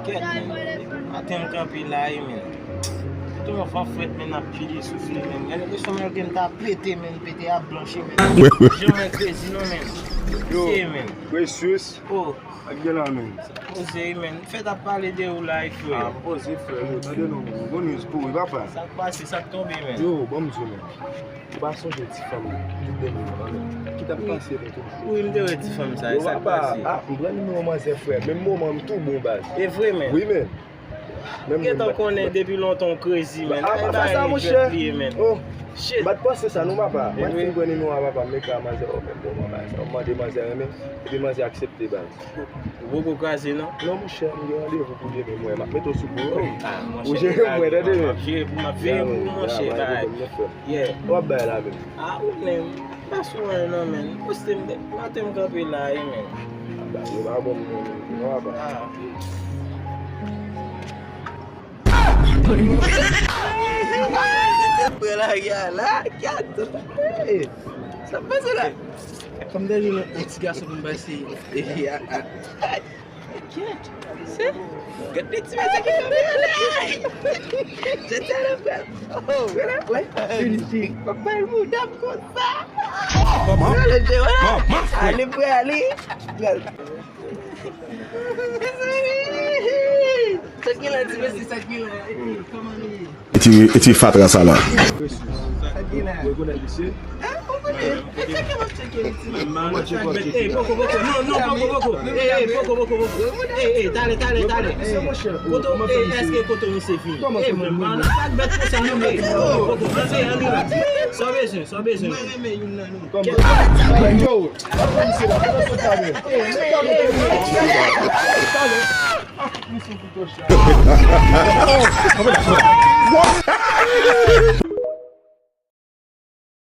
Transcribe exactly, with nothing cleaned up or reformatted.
Kèt, men. Maten m kanpe la, wi, men. Tou yon van frèt, men, ap pile soufle, men. Gen enpresyon, men, ke m ta pete, men, pete a blanchi, men. Janm wè krezi, non, men. Yo, Mesye, men. Precious. Oh. Ak gen la, men. Poze, men. Fèt ap pale de ou la, wi, frè. Ah, poze, frè. Yo, tande non, men. Bon news pou ou, papa. Sa k pase, sa k tonbe, men. Yo, bon, m di w, men. Ou pa sonje ti fanm ki te dènye an, men. Ki t ap pase nan tou. Wi, m te wè ti fanm sa, e sa k pase. Ah, m pran nimewo manzè, frè. Menm moman, m tou bon, baz. E vre, men. Wi, men. Menm mwen, gentan konnen depi lontan w crazy, men. Ah, pa fè sa, monchè. Oh, shit. M pa t panse sa, non, papa. Mwen fin pran nimewo a papa, m ekri a manzè, oh, men bon, manzè. M mande manzè renmen, epi manzè aksepte, baz. Ou poko kraze, non? Non, monchè, m gen randevou pou demen, mwen. M ap mete w sou kou. Ah, monchè, ou jere mwen, tande, men. M ap jere pou, m ap veye pou ou, monchè, bagay. Yeah. W ap bay la, menm. Ah, ou menm. Pa sou anyen, non, men. Poste m de maten m kanpe la, wi, men. Aba, yo pa bon, men, non, aba. Ah. Pran lage a la, gad. Hey, sa k pase la? Kòm dènye yon ti gason pou m pase. Kèt. Se, gade ti mesye ki kanpe la. Je te le frè. Oh, wè la, wè. Fini, fini. Papa, l mouda m konsa. Kòman? Ale, je, wè la. Ale, frè, ale. Sa k gen la, ti mesye, sa k gen la? Kòman nou ye? Ti, ti fatra sa la. Rekonèt misye? Ey, poko, poko, non, non, poko, poko. Ey, ey, poko, poko, poko. Ey, ey, tale, tale, tale. Kote, ey, èske kote misye vini? Ey, mwen pa nan sak bèt konsa, non, men. Poko, poko, antre, antre. Sa w bezwen, sa w bezwen. Mwen renmen youn nan nou. Yo,